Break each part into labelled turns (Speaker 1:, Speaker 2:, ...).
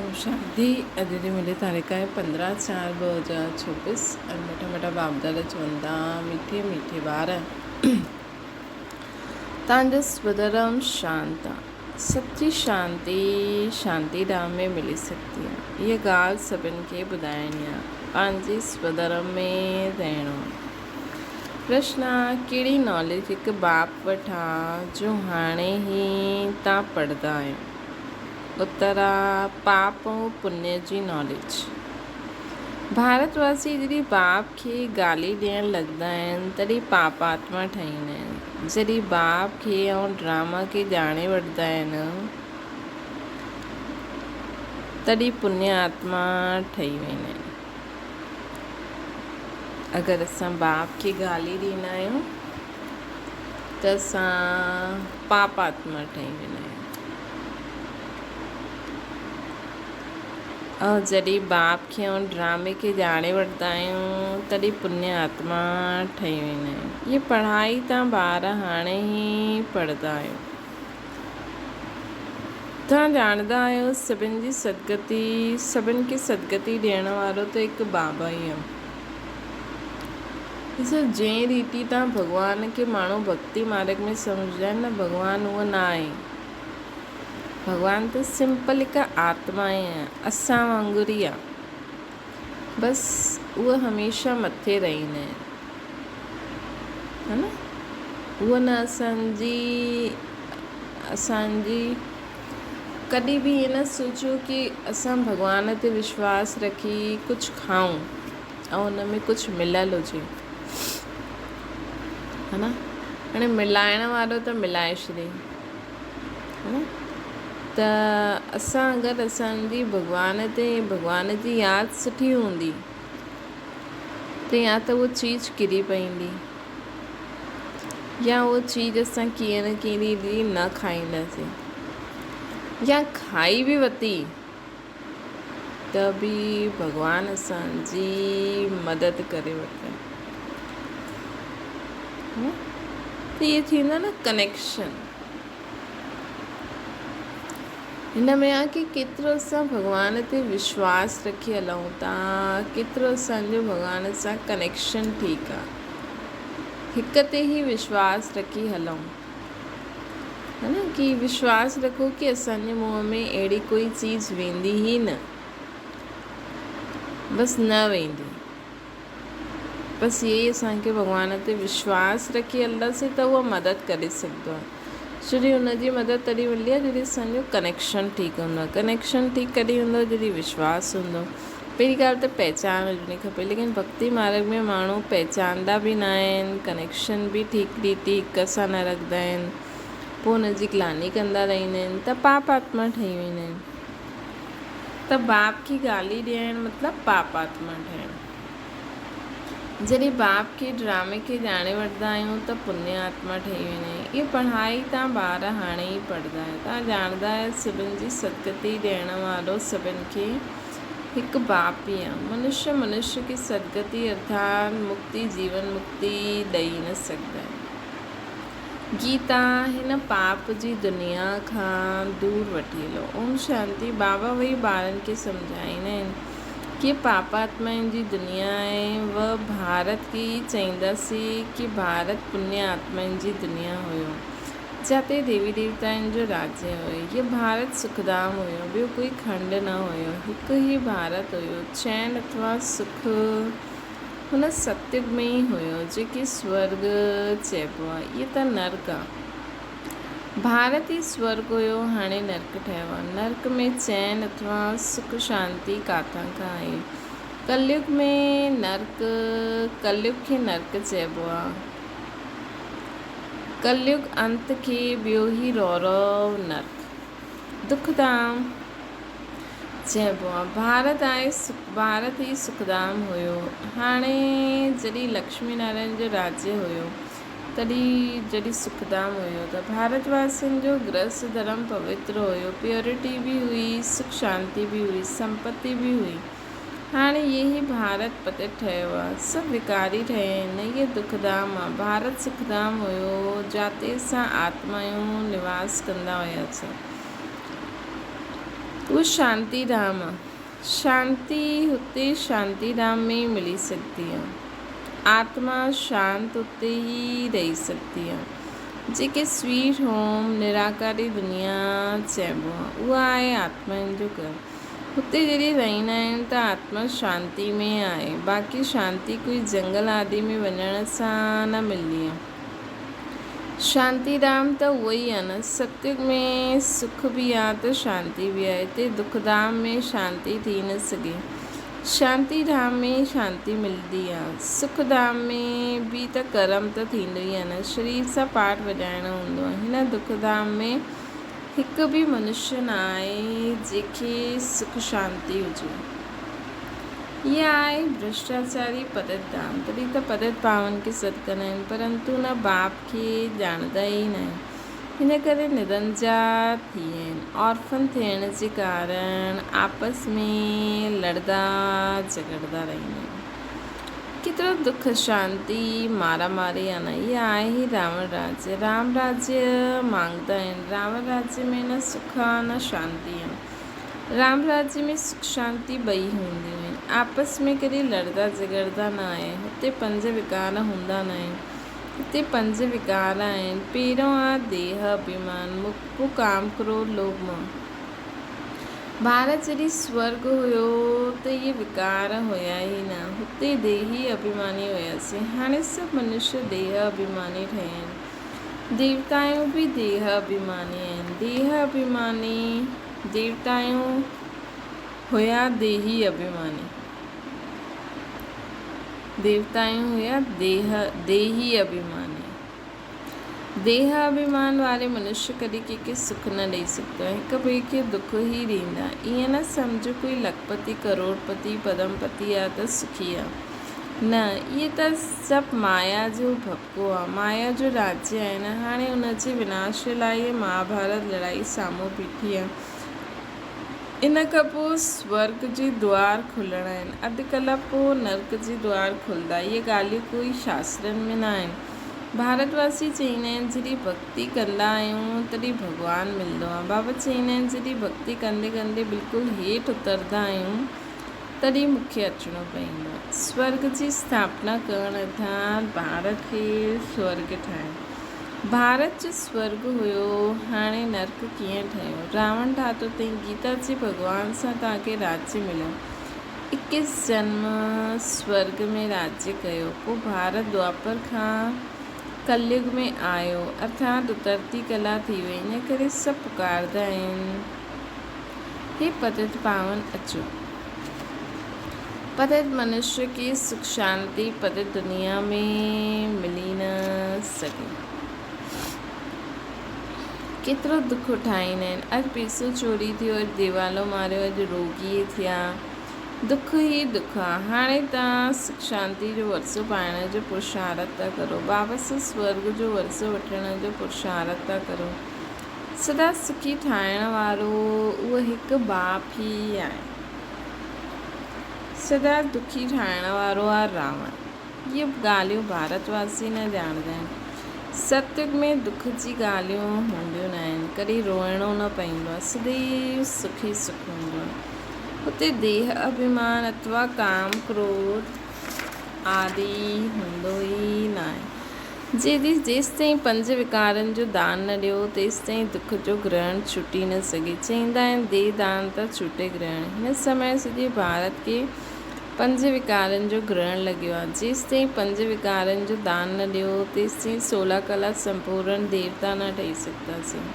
Speaker 1: اوم شانتي اڄ جي ملي تاريخ آهي 15 4 2026 ۽ مٺا مٺا بابدار چون ٿا مٺي مٺي ٻار تان جو سودرم شانت آ سچي شانتي شانتي ڌام ۾ ملي سگهندي آ اها ڳالهه سڀن کي ٻڌائڻي آ پنهنجي سودرم ۾ رهڻو آ پرشن آ ڪهڙي ناليج هڪ باپ وٽ آ جو هاڻي هي تان پڙهندا آهيو اتر آ پاپ ۽ پڃ جي ناليج. ڀارت واسي جڏهن باپ کي گالي ڏيڻ لڳندا آهن تڏهن پاپ آتما ٺهيندا آهن. جڏهن باپ کي ۽ ڊراما کي ڄاڻي وٺندا آهن تڏهن پڃ آتما ٺهي ويندا آهن. اگر اسان باپ کي گالي ڏيندا آهيون ته اسان پاپ آتما ٺهي ويندا آهيون. ۽ جڏهن باپ کي ۽ ڊرامي کي ڄاڻي وٺندا آهيون تڏهن پڃ آتما ٺهي ويندا آهيون. هيء پڙهائي تان ٻار هاڻي ئي پڙهندا آهيو. توهان ڄاڻندا آهيو سڀن جي سدگتي، سڀن کي سدگتي ڏيڻ وارو ته هڪ بابا ئي آهي. ڏسو جنهن ريتي تان ڀڳوان کي ماڻهو ڀڳتي مارڳ ۾ سمجهندا آهن نه ڀڳوان اهو نه آهي. ڀڳوان ته سمپل هڪ آتما ئي آهي، اسان وانگر ئي آهي. بس اهي هميشه مٿي رهندا آهن. ها نه؟ اهو نه اسان جي اسان جي ڪڏهن به ائين نه سوچيو ڪي اسان ڀڳوان تي وشواس رکي ڪجهه کائون ۽ ان ۾ ڪجهه مليل هجي. ها نه؟ هاڻي ملائڻ وارو ته ملائي ڇڏي. ته اسان اگر اسان جي ڀڳوان تي ڀڳوان جي ياد سٺي هوندي ته يا ته اها چيز ڪري پوندي يا اها چيز اسان ڪيئن نه ڪيئن ريتي نه کائينداسين يا کائي به ورتي ته به ڀڳوان اسان جي مدد ڪري وٺندو ته اهي ٿيندو نه ڪنيڪشن هن ۾ آ ڪي ڪيترو اسان ڀڳوان تي وشواس رکي هلون ٿا ڪيترو اسان جو ڀڳوان سان ڪنيڪشن ٺيڪ آ هڪ تي ئي وشواس رکي هلون ها نه ڪي وشواس رکو ڪي اسان جي منهن ۾ اهڙي ڪوئي چيز ويندي ئي نه بس نه ويندي بس اهي ئي اسان کي ڀڳوان تي وشواس رکي هلنداسين ته اهو مدد ڪري سگهندو آهي ڇو جي ان جي مدد تڏهن ملندي آهي جڏهن اسان جو ڪنيڪشن ٺيڪ هوندو آهي ڪنيڪشن ٺيڪ ڪڏهن هوندو آهي جڏهن وشواس هوندو پهرين ڳالهه ته پهچان هجڻي کپي ليڪن ڀڳتي مارڳ ۾ ماڻهو پهچاندا به نه آهن ڪنيڪشن به ٺيڪ ريتي هڪ سان نه رکندا آهن پوء ان جي گلاني ڪندا رهندا آهن ته پاپ آتما ٺهي ويندا آهن ته باپ کي گالي ڏيڻ مطلب پاپ آتما ٺهڻ جڏهن باپ کي ڊرامي کي ڄاڻي وٺندا آهيون ته پڃ آتما ٺهي ويندا آهيون. اها پڙهائي تان ٻار هاڻي ئي پڙهندا آهيو. تان ڄاڻندا آهيو سڀن جي سدگتي ڏيڻ وارو سڀن کي هڪ باپ ئي آهي. منشيه منشيه کي سدگتي ارٿات مڪتي جيون مڪتي ڏئي نه سگهندا آهن. گيتا هن پاپ جي دنيا کان دور وٺي هلو. اوم شانتي بابا وئي ٻارن کي سمجهائيندا آهن. ڪي پاپاتمائن جي دنيا آهي و ڀارت کي ئي چئينداسين ڪي ڀارت پڃ آتمائن جي دنيا هيو جاتي ديوي ديوتائن جو راجيه هيو هي ڀارت سکڌام هيو ٻيو ڪوئي کنڊ نه هيو هڪ ئي ڀارت هيو چين اٿوا سک هن ستيگ ۾ ئي هيو جيڪي سورڳ چئبو آهي اهي ته نرڪ آ. ڀارت ئي سورڳ هيو، هاڻي نرڪ ٺهيو آهي. نرڪ ۾ چين اٿوا سک شانتي ڪاٿان کان آئي؟ ڪليگ ۾ نرڪ، ڪليگ کي نرڪ چئبو آهي. ڪليگ انت کي ٻيو هي رورو نرڪ، دک ڌام، چئبو آهي. ڀارت آهي ڀارت ئي سکڌام هيو. هاڻي جڏهن لڪشمي نارائڻ جو راجيه هيو. تڏهن جڏهن سکڌام هيو ته ڀارت واسين جو گرهست ڌرم پوتر هيو، پيورٽي به هئي، سک شانتي به هئي، سمپتي به هئي. هاڻي اهي ئي ڀارت پتت ٺهيو آ. سڀ وڪاري ٺهيا آهن. اهي دکڌام آ. ڀارت سکڌام هيو، جاتي اسان آتمايون نواس ڪندا هياسين. اهو شانتي ڌام آ. شانتي هتي شانتي ڌام ۾ ئي ملي سگهندي آ. آتما شانت اتي ئي رهي سگهندي آ. جيڪي سويٽ هوم، نراڪاري دنيا، چئبو آ، اها آهي آتمائن جو گهر. هتي جڏهن رهندا آهن ته آتما شانتي ۾ آهي. باقي شانتي ڪوئي جنگل آدي ۾ وڃڻ سان نه ملندي آ. شانتي ڌام ته اهو ئي آ نه. ستيگ ۾ سک به آ ته شانتي به آ. هتي دک ڌام ۾ شانتي ٿي نه سگهي. شانتي ڌام ۾ ئي شانتي ملندي آ. سک ڌام ۾ به ته ڪرم ته ٿيندو ئي آ نه. شرير سان پاٺ وڄائڻو هوندو آ. هن دک ڌام ۾ هڪ به منشيه نه آهي جنهن کي سک شانتي هجي. اها آهي ڀرشٽاچاري پتت ڌام. تڏهن ته پتت پاون کي سڏ ڪندا آهن، پرنتو ان باپ کي ڄاڻندا ئي ناهن. ان ڪري نرنجا ٿي آهن. آرفن ٿيڻ جي ڪارڻ آپس ۾ لڙدا جهڳڙدا رهندا آهن. ڪيترو دک شانتي مارا ماري آ نه. اها آهي راوڻ راجيه. رام راجيه مانگدا آهن. راوڻ راجيه ۾ نه سک آ نه شانتي آ. رام راجيه ۾ سک شانتي ٻئي هونديون آهن. آپس ۾ ڪڏهن لڙدا جهڳڙدا نه آهن. هتي پنج وڪار هوندا نه آهن. هتي پنج وڪار آهن. پهريون آ ديهه اڀيمان، مک پوء ڪام ڪروڌ لوڀ موهه. ڀارت جڏهن سورڳ هيو ته اهي وڪار هيا ئي نه. هتي ديهي اڀيماني هياسين. هاڻي سڀ منشيه ديهه اڀيماني ٺهيا آهن. ديوتائون به ديهه اڀيماني آهن. ديهه اڀيماني ديوتائون هيا ديهي اڀيماني. ديوتائون هيا ديهه ديهي اڀيماني. ديهه اڀيمان واري منشيه ڪڏهن ڪنهن کي سک نه ڏئي سگهندو آهي. هڪ ٻئي کي دک ئي ڏيندا. ائين نه سمجهه ڪوئي لکپتي، ڪروڙپتي، پدمپتي آ ته سکي آ. نه، اهي ته سڀ مايا جو ڀڀڪو آ. مايا جو راجيه آهي نه. هاڻي ان جي وناش لاء هيء مهاڀارت لڙائي سامهون بيٺي آ. ان کان پوء سورڳ جي دوار کلڻا آهن. اڌ ڪلاڪ پوء نرڪ جي دوار کلندا. اهي ڳالهيون ڪوئي شاسترن ۾ نه آهن. ڀارت واسي چئيندا آهن جڏهن ڀڳتي ڪندا آهيون تڏهن ڀڳوان ملندو آهي. بابا چئيندا آهن جڏهن ڀڳتي ڪندي ڪندي بلڪل هيٺ اترندا آهيون تڏهن مون کي اچڻو پوندو آهي. سورڳ جي اسٿاپنا ڪرڻ ارٿات ڀارت کي سورڳ ٺاهڻ. ڀارت جو سورڳ هيو، هاڻي نرڪ ڪيئن ٺهيو؟ راوڻ ٺاتو تئين گيتا جي ڀڳوان سان توهان کي راجيه مليو. اڪيس جنم سورڳ ۾ راجيه ڪيو، پوء ڀارت دوآپر کان ڪليگ ۾ آيو، ارٿات اترتي ڪلا ٿي وئي، ان ڪري سڀ پڪارندا آهن، هي پتت پاون اچو. پتت منشيه کي سک شانتي پتت دنيا ۾ ملي نه سگهي. ڪيترو دک اٺائيندا آهن. اڄ پيسو چوري ٿيو، اڄ ديوالو ماريو، اڄ روڳي ٿيا. دک ئي دک آ. هاڻي توهان سک شانتي جو ورثو پائڻ جو پرشارٿ ٿا ڪرو. بابا سان سورڳ جو ورثو وٺڻ جو پرشارٿ ٿا ڪرو. سدا سکي ٺاهڻ وارو اهو هڪ باپ ئي آهي. سدا دکي ٺاهڻ وارو آ راوڻ. اهي ڳالهيون ڀارت واسي نه ڄاڻندا آهن. ستيگ ۾ دک جي ڳالهيون هونديون نه آهن. ڪڏهن روئڻو نه پوندو آهي. سديو سک ئي سک هوندو آهي. هتي ديهه اڀيمان اتوا ڪام ڪروڌ آدي هوندو ئي ناهي. جيڏي جيستائين پنج وڪارن جو دان نه ڏيو، تيستائين دک جو گرهڻ ڇٽي نه سگهي. چئيندا آهن، ديهه دان ته ڇٽي گرهڻ. هن سمي سڄي ڀارت کي پنج وڪارن جو گرهڻ لڳيو آهي. جيستائين پنج وڪارن جو دان نه ڏيو، تيستائين سولهه ڪلا سمپورڻ ديوتا نه ٺهي سگهنداسين.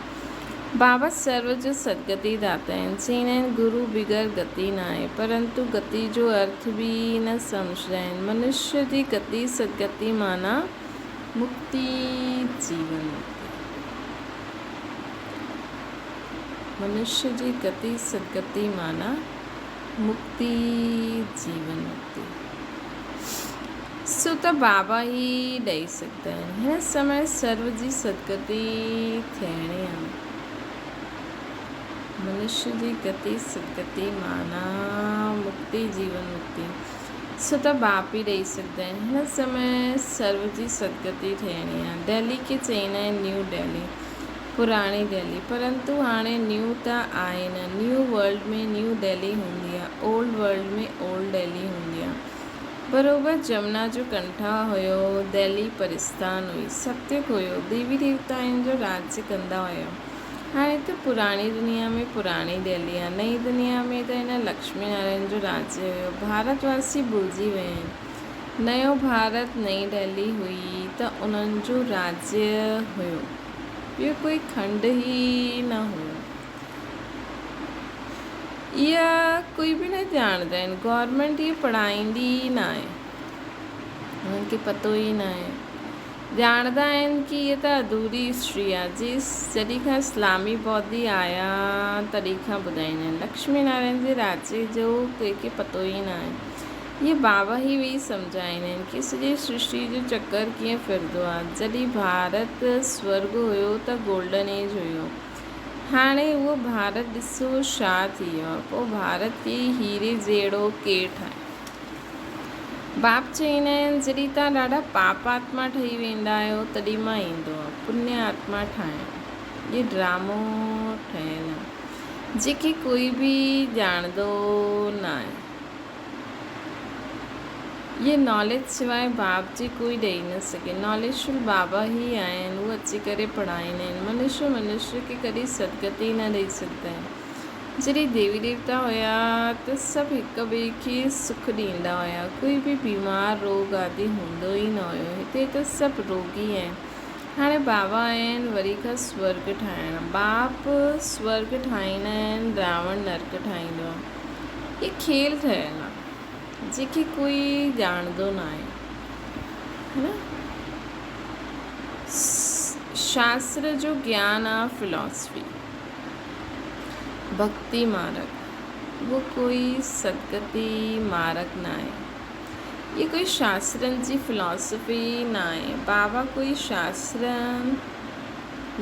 Speaker 1: بابا سرو جو سدگتي داتا آهن. چئيندا آهن، گرو بغير گتي ناهي. پرنتو گتي جو ارٿ به نه سمجهندا آهن. منشيه جي گتي سدگتي معنيٰ مڪتي جيون مڪتي. منشيه جي گتي سدگتي معنيٰ مڪتي جيون مڪتي. سو ته بابا ئي ڏئي سگهندا آهن. هن سمي سرو جي سدگتي ٿيڻي آهي. منشيه جي گتي سدگتي معنيٰ مڪتي جيون مڪتي. سو ته باپ ئي ڏئي سگهندا آهن. هن سمي سرو جي سدگتي ٿيڻي آهي. دهلي کي چئيندا آهن نيو دهلي. پراڻي دهلي. پرنتو هاڻي نيو ته آهي نه. نيو ورلڊ ۾ نيو دهلي هوندي آ، اولڊ ورلڊ ۾ اولڊ دهلي هوندي آ. بروبر جمنا جو ڪنٺا هيو، دهلي پرستان هئي. ستيگ هيو، ديوي ديوتائن جو راڄ ڪندا هيا. هاڻي ته پراڻي دنيا ۾ پراڻي دهلي آ. نئين دنيا ۾ ته هن لڪشمي نارائڻ جو راڄ هيو. ڀارت واسي ڀلجي ويا آهن. نيو ڀارت نئين دهلي هئي ته انهن جو راڄ هيو. ٻيو ڪوئي کنڊ ئي نه هيو. اها ڪوئي به نه ڄاڻندا آهن. گورنمينٽ اهي پڙهائيندي ئي نه آهي. انهن کي پتو ئي نه آهي. ڄاڻندا آهن ڪي اهي ته اڌوري هسٽري آهي. جي جڏهن کان اسلامي بودي آيا تڏهن کان ٻڌائيندا آهن. لڪشمي نارائڻ جي راڄ جو ڪنهن کي پتو ئي نه آهي. اهي بابا ئي ويهي سمجهائيندا آهن ڪي سڄي سرشٽي جو چڪر ڪيئن ڦرندو آهي. جڏهن ڀارت سورڳ هيو ته گولڊن ايج هيو. هاڻي اهو ڀارت ڏسو ڇا ٿي ويو آهي. پوء ڀارت کي هيري جهڙو ڪير ٺاهي؟ باپ چئيندا آهن جڏهن توهان ڏاڍا پاپ آتما ٺهي ويندا آهيو تڏهن مان ايندو آهيان پڃ آتما ٺاهڻ. هي ڊرامو ٺهيل آهي جيڪي ڪوئي به ڄاڻندو ناهي. اهي ناليج سواء باپ جي ڪوئي ڏئي نه سگهي. ناليجفل بابا ئي آهن، هو اچي ڪري پڙهائيندا آهن. منشيه منشيه کي ڪڏهن سدگتي نه ڏئي سگهندا آهن. جڏهن ديوي ديوتا هيا ته سڀ هڪ ٻئي کي سک ڏيندا هيا. ڪوئي به بيمار، روڳ آدي هوندو ئي نه هيو. هتي ته سڀ روڳي آهن. هاڻي بابا آيا آهن وري کان سورڳ ٺاهڻ. باپ سورڳ ٺاهيندا آهن، راوڻ نرڪ ٺاهيندو آهي. هي کيل ٺهيل آ جيڪي ڪوئي ڄاڻندو ناهي هي نه شاستر جو گيان آ فلاسفي ڀڳتي مارگ اهو ڪوئي سدگتي مارگ ناهي هي ڪوئي شاسترن جي فلاسفي ناهي بابا ڪوئي شاسترن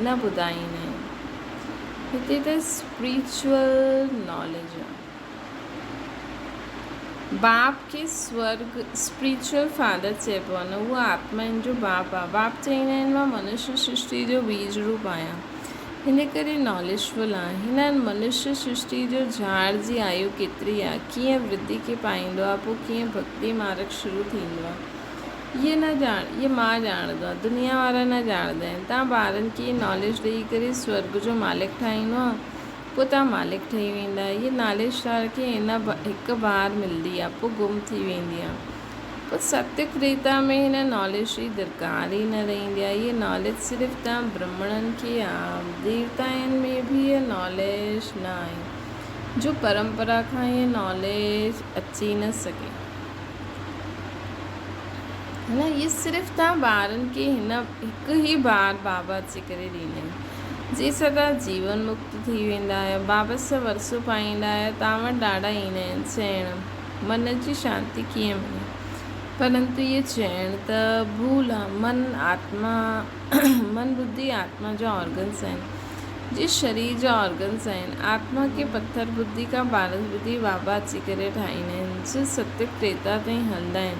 Speaker 1: نه ٻڌائيندا آهن هتي ته اسپريچوئل ناليج آ. باپ کي سورڳ، اسپريچوئل فادر، چئبو آ نه اهو آتمائن جو باپ آ. باپ چئيندا آهن مان منشيه سرشٽي جو بيج روپ آهيان هن ڪري ناليجفل آ. هن منشيه سرشٽي جو جھاڙ جي آيو ڪيتري آ، ڪيئن ورڌي کي پائيندو آ، پوء ڪيئن ڀڳتي مارڳ شروع ٿيندو آ. اهي نه ڄاڻ، اهي مان ڄاڻندو آهيان، دنيا وارا نه ڄاڻندا آهن. توهان ٻارن کي اهي ناليج ڏئي ڪري سورڳ جو مالڪ ٺاهيندو آهيان، پوء توهان مالڪ ٺهي ويندا. اهي ناليج توهان کي هن هڪ بار ملندي آهي، پوء گم ٿي ويندي آهي. پوء ستيگ تريتا ۾ هن ناليج جي درڪار ئي نه رهندي آهي. اهي ناليج صرف توهان برهمڻن کي آهي. ديوتائن ۾ به اها ناليج نه آهي، جو پرمپرا کان اها ناليج اچي نه سگهي. نه اهي صرف توهان ٻارن کي هن هڪ ئي بار بابا اچي ڪري ڏيندا آهن جي سدا جيون مڪت ٿي ويندا آهيو بابا سان ورثو پائيندا آهيو توهان وٽ ڏاڍا ايندا آهن چئڻ من جي شانتي ڪيئن ملي پرنتو اهي چئڻ ته ڀول آ من آتما من ٻڌي آتما جا آرگنس آهن جي شرير جا آرگنس آهن. آتما کي پٿر ٻڌي کان پارس ٻڌي بابا اچي ڪري ٺاهيندا آهن. جي ستيگ تريتا تائين هلندا آهن.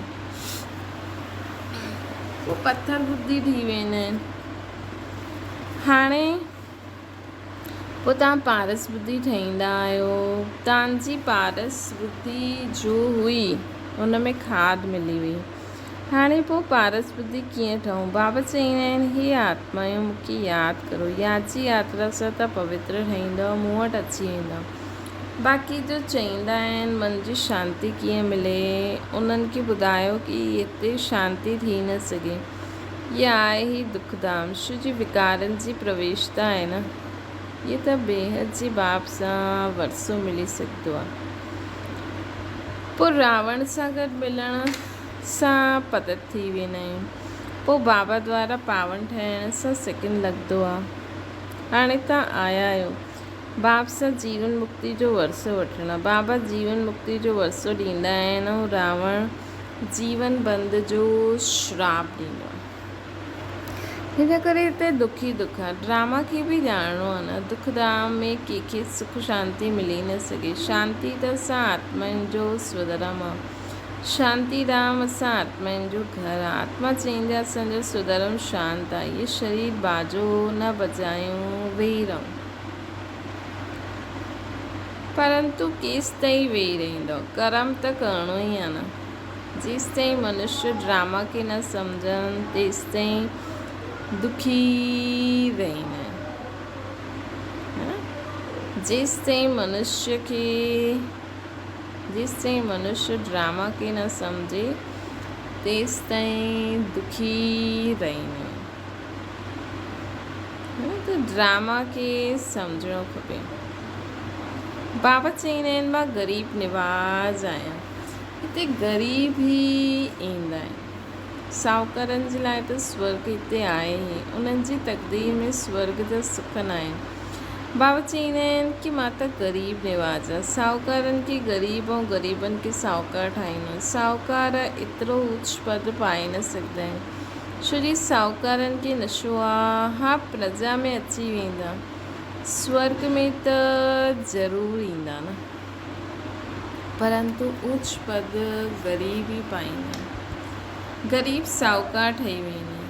Speaker 1: پوء پٿر ٻڌي ٺهي ويندا آهن. هاڻي پوء توهان پارس ٻڌي ٺهيندا آهيو. توهان جي پارس ٻڌي جو هئي ان ۾ کاڌ ملي وئي. هاڻي پوء پارس ٻڌي ڪيئن ٺهون؟ بابا چئيندا آهن، هي آتمايون مون کي ياد ڪرو. ياد جي ياترا سان ته پوتر ٺهيندؤ، مون وٽ اچي ويندؤ. باقي جو چئيندا آهن، من جي شانتي ڪيئن ملي؟ انهن کي ٻڌايو ڪي هتي شانتي ٿي نه سگهي. هيء آهي ئي دک ڌام. شو جي وڪارن جي پرويشتا آهي نه. هيء ته بيحد جي باپ سان ورثو ملي سگهندو آهي. پوء راوڻ سان گڏ ملڻ سان پتت ٿي ويندا آهيون. پوء بابا دوارا پاون ٺهڻ سان سڪن لڳندو آهي. هاڻي توهان آيا آهيو باپ سان جيون مڪتي جو ورثو وٺڻ. بابا جيون مڪتي جو ورثو ڏيندا آهن ۽ راوڻ جيون بند جو شراپ ڏيندو آهي. هن ڪري هتي دک ئي دک آهي. ڊراما کي به ڄاڻڻو آهي نه. دک ڌام ۾ ڪنهن کي سک شانتي ملي نه سگهي. شانتي ته اسان آتمائن جو سوڌرم آهي. شانتي ڌام اسان آتمائن جو گهر آ. آتما چئيندي آ اسان جو سڌرم شانت آ. هي شرير باجو نه بجايون ويهي رهون. پرنتو ڪيستائين ويهي رهندؤ؟ ڪرم ته ڪرڻو ئي آ نه. جيستائين منشيه ڊراما کي نه سمجهن تيستائين دکي رهندا آهن. جيستائين منشيه کي جيستائين منشيه ڊراما کي نه سمجهي تيستائين دکي رهندا آهن. ته ڊراما کي سمجهڻو کپي. بابا چئيندا آهن مان غريب نواز آهيان. هتي غريب ئي ايندا آهن. ساهوڪارن جي لاء ته سورڳ هتي آهي ئي. انهن جي تقدير ۾ سورڳ جا سک ناهن. بابا چئيندا آهن ڪي مان ته غريب نواز آهيان. ساهوڪارن کي غريب ۽ غريبن کي ساهوڪار ٺاهيندو آهيان. ساهوڪار ايترو اوچ پد پائي نه سگهندا آهن. ڇو جي ساهوڪارن کي نشو آ. ها پرجا ۾ اچي ويندا. سورڳ ۾ ته ضرور ايندا نه. پرنتو اوچ پد غريب ئي پائيندا آهن. غريب ساهوڪار ٺهي ويندا آهن.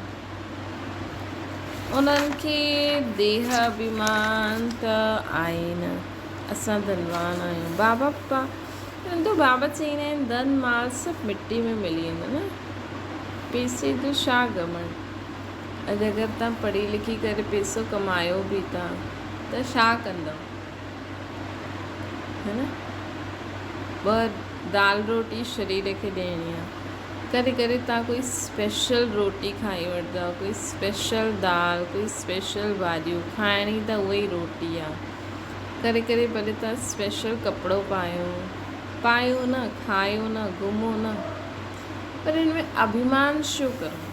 Speaker 1: انهن کي ديهه اڀيمان ته آهي نه. اسان ڌنوان آهيون. بابا پرنتو بابا چئيندا آهن ڌن مال سڀ مٽي ۾ ملي ويندو نه. پئسي جو ڇا گهمنڊ. اڄ اگر توهان پڙهي لکي ڪري پئسو ڪمايو به ٿا ته ڇا ڪندؤ؟ هي نه ٻه دال روٽي شرير کي ڏيڻي آ ڪڏهن ڪڏهن تان ڪوئي اسپيشل روٽي کائي وٺندا ڪوئي اسپيشل دال ڪوئي اسپيشل ڀاڄيون کائڻي ته اها ئي روٽي آ ڪڏهن ڪڏهن ڀلي تان اسپيشل ڪپڙو پايو پايو نه کايو نه گهمو نه پر هن ۾ اڀيمان ڇو ڪرڻو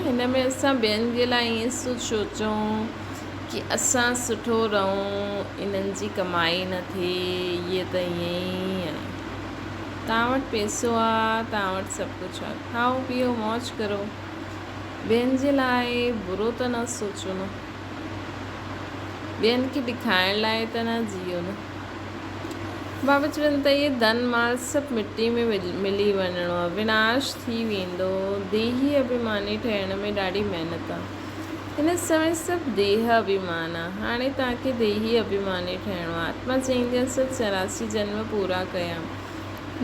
Speaker 1: هن ۾ اسان ٻين جي لاء ائين سوچون ڪي اسان سٺو رهون انهن جي ڪمائي نه ٿئي اهي ته ائين ئي آهن توهان وٽ پئسو آ توهان وٽ سڀ ڪجهه آ کائو پيئو موج ڪرو ٻين جي لاء برو ته نه سوچو نه ٻين کي ڏکائڻ لاء ته نه جيئو نه بابا چون ته اهي ڌن مال سڀ مٽي ۾ ملي وڃڻو آهي، وناش ٿي ويندو. ديهي اڀيماني ٺهڻ ۾ ڏاڍي محنت آهي. هن سمي سڀ ديهه اڀيمان آهي. هاڻي توهان کي ديهي اڀيماني ٺهڻو آهي. آتما چئيندي آهي سڀ 84 جنم پورا ڪيا.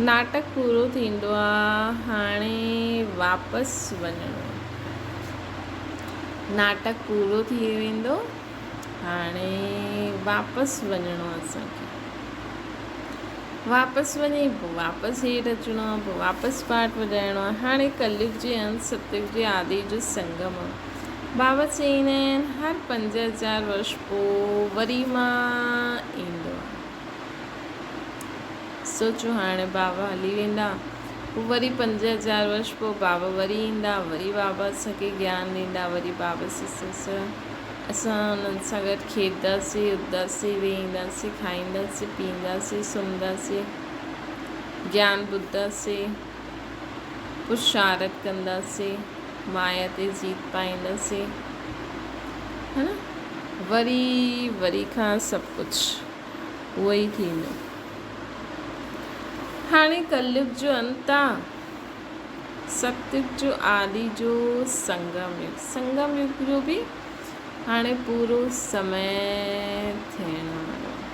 Speaker 1: ناٽڪ پورو ٿيندو آهي، هاڻي واپس وڃڻو آهي. ناٽڪ پورو ٿي ويندو. هاڻي واپس وڃڻو آ اسان کي. واپس وڃي پوء واپس هيٺ اچڻو آ پوء واپس پاٺ وڄائڻو آ. هاڻي ڪليگ جي انت ستيگ جي آدي جو سنگم آ. بابا چئيندا آهن هر 5000 ورش پوء وري مان ايندو آ. سوچو هاڻي بابا هلي ويندا پوء وري 5000 ورش پوء بابا وري ايندا وري بابا اسان کي گيان ڏيندا وري بابا سس اسان انهن سان گڏ کيڏنداسين، اڏنداسين، ويهنداسين، کائينداسين، پيئنداسين، سمهنداسين، گيان ٻڌنداسين، پرشارٿ ڪنداسين، مايا تي جيت پائينداسين، ها نه؟ وري وري کان سڀ ڪجهه اهو ئي ٿيندو. هاڻي ڪليگ جو انت آ. ستيگ جو آدي جو سنگم يگ، سنگم يگ جو به هاڻي پورو سمي ٿيڻ وارو آهي.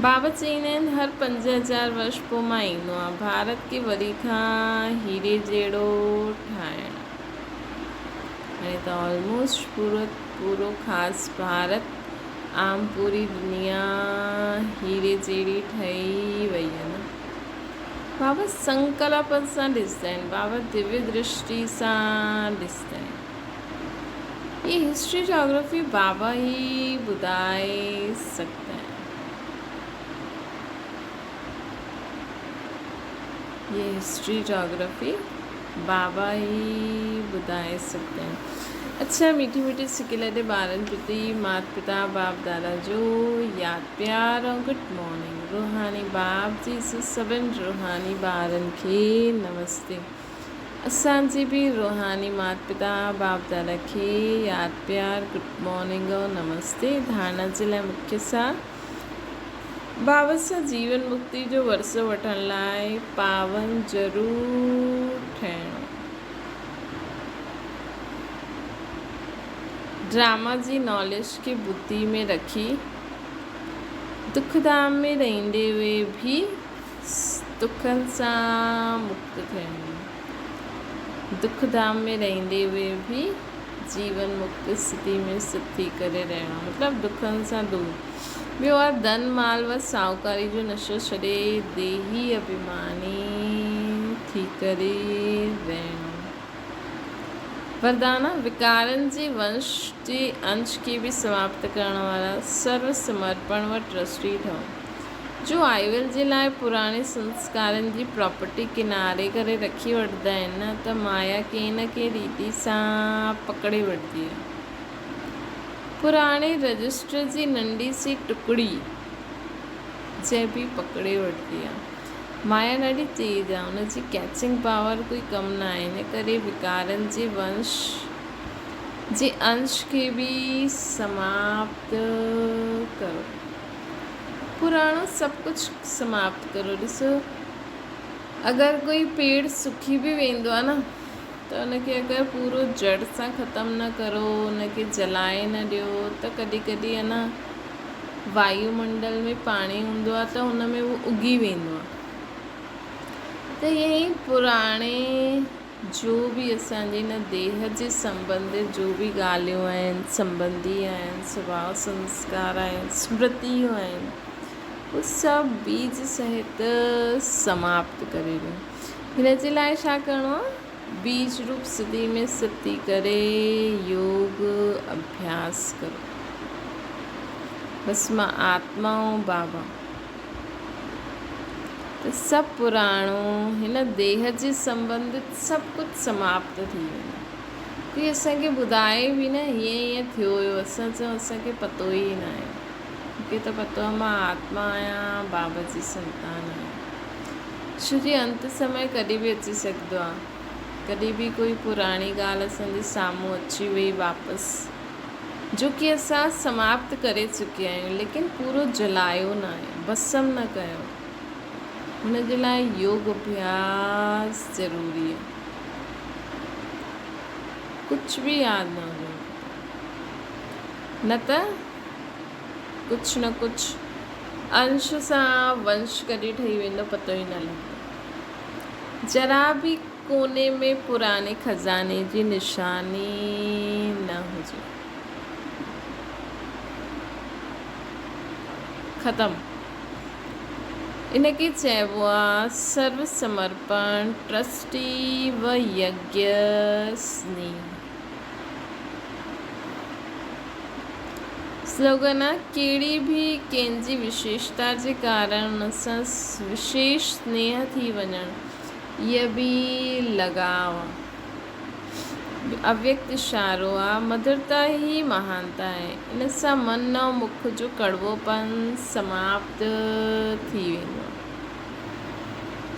Speaker 1: بابا چئيندا آهن هر 5000 ورش پوء مان ايندو آهيان ڀارت کي وري کان هيري جهڙو ٺاهڻ. هاڻي ته آلموسٽ پورو پورو خاص ڀارت عام پوري دنيا هيري جهڙي ٺهي وئي آهي نه. بابا سنڪلپ سان ڏسندا آهن، بابا دويه درشٽي سان ڏسندا آهن. هي هسٽري جاگرافي بابا ئي ٻڌائي سگهندا آهن. هي هسٽري جاگرافي بابا ئي ٻڌائي سگهندا آهن. اڇا ميٺي ميٺي سڪي لڏي ٻارن پرتي مات پتا باپ دادا جو ياد پيار ۽ گڊ مارننگ روحاني باپ جي سڀن روحاني ٻارن کي نمستي اسان جي به روحاني مات پتا باپ دادا کي ياد پيار گڊ مارننگ ۽ نمستي ڌارڻا جي لاء مکيه سار. بابت سان جيون مڪتي جو ورثو وٺڻ لاء پاون ضرور ٺهڻو. ڊراما جي ناليج کي ٻڌي ۾ رکي دک ڌام ۾ رهندي هوئي به دکن سان مڪت ٿيڻو. دک ڌام ۾ رهندي هوئي به جيون مڪت اسٿتي ۾ اسٿت ٿي ڪري رهڻو مطلب دکن سان دور. ٻيو آهي ڌن مال و ساهوڪاري جو نشو ڇڏي ديهي اڀيماني ٿي ڪري رهڻو. وردان، وڪارن جي ونش جي انش کي به سماپت ڪرڻ وارا سرو سمرپڻ و ٽرسٽي ٺهو. جو آيول جي لاء پراڻي سنسڪارن جي پراپرٽي ڪناري ڪري رکي وٺندا آهن نه ته مايا ڪنهن نه ڪنهن ريتي سان پڪڙي وٺندي آهي. پراڻي رجسٽر جي ننڍي سي ٽڪڙي جنهن به پڪڙي وٺندي آهي. مايا ڏاڍي تيز آهي، ان جي ڪيچنگ پاور ڪوئي ڪم نه آهي، ان ڪري وڪارن جي ونش جي انش کي به سماپت ڪرو. پراڻو سڀ ڪجهه سماپت ڪرو. ڏسو اگر ڪوئي پيڙ سڪي به ويندو آهي نه ته ان کي اگر پورو جڙ سان ختم نه ڪرو، ان کي جلائي نه ڏيو ته ڪڏهن ڪڏهن اڃا وايو منڊل ۾ پاڻي هوندو آهي ته ان ۾ اهو اگي ويندو آهي ته ائين ئي پراڻي جو به اسان جي هن ديهه جي سنبنڌت جو به ڳالهيون آهن، سنبنڌي آهن، سڀاء سنسڪار آهن، سمرتيون آهن، اهي سڀ بيج سهت سماپت ڪري ڏيو. هن جي لاء ڇا ڪرڻو آهي؟ بيج روپ سڌي ۾ ستي ڪري يوگ اڀياس ڪرو. بس مان آتما ۽ بابا ته سڀ پراڻو هن ديهه جي سنبنڌت سڀ ڪجهه سماپت ٿي ويندو. ڪوئي اسان کي ٻڌائي به نه هيئن هيئن ٿيو هيو اسان چئون اسان کي پتو ئي ناهي. مون کي ته پتو آهي مان آتما آهيان بابا جي سنتان آهيان. ڇو جي انت سمي ڪڏهن به اچي سگهندو آهي. ڪڏهن به ڪوئي پراڻي ڳالهه اسان جي سامهون اچي وئي واپس جو ڪي اسان سماپت ڪري چڪيا آهيون ليڪن پورو جلايو ناهي ڀسم نه ڪيو هن جي لاء يوگ اڀياس ضروري آهي. ڪجهه به ياد نه هجڻ کپي نه ته ڪجهه نه ڪجهه انش سان ونش ڪڏهن ٺهي ويندو پتو ئي نه لڳندو. ذرا به ڪوني ۾ پراڻي خزاني جي نشاني نه هجي. ختم. ان کي چئبو آ سرو سمرپڻ ٽرسٽي و يگيه سنيهه. سلوگن آ ڪهڙي به ڪنهن جي وشيشتا جي ڪارڻ ان سان وشيش سنيهه ٿي وڃڻ اهي به لڳاء آ. اويڪت اشارو آ. مڌرتا ئي مهانتا آهي. ان سان من ۽ مک جو ڪڙوپن سماپت ٿي ويندو آ.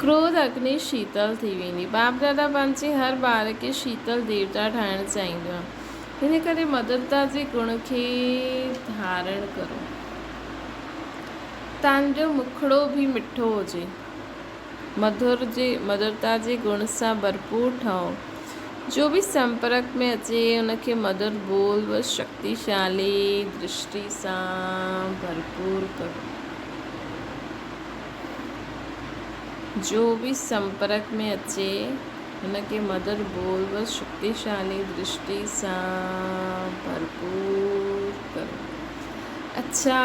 Speaker 1: ڪروڌ اگني شيتل ٿي ويندي. باپ دادا پنهنجي هر ٻار کي شيتل ديوتا ٺاهڻ چاهيندو آ. ان ڪري مڌرتا جي گڻ کي ڌارڻ ڪرو. تان جو مکڙو به مٺو هجي. مڌر جي مڌرتا جي گڻ سان ڀرپور ٺهو. جو به سمپرڪ ۾ اچي ان کي مڌر ٻول و شڪتيشالي درشٽي سان ڀرپور ڪرو. جو به سمپرڪ ۾ اچي ان کي مڌر ٻول و شڪتيشالي درشٽي سان ڀرپور ڪرو. اڇا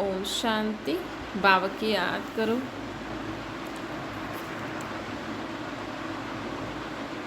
Speaker 1: اوم شانتي. بابا کي ياد ڪرو.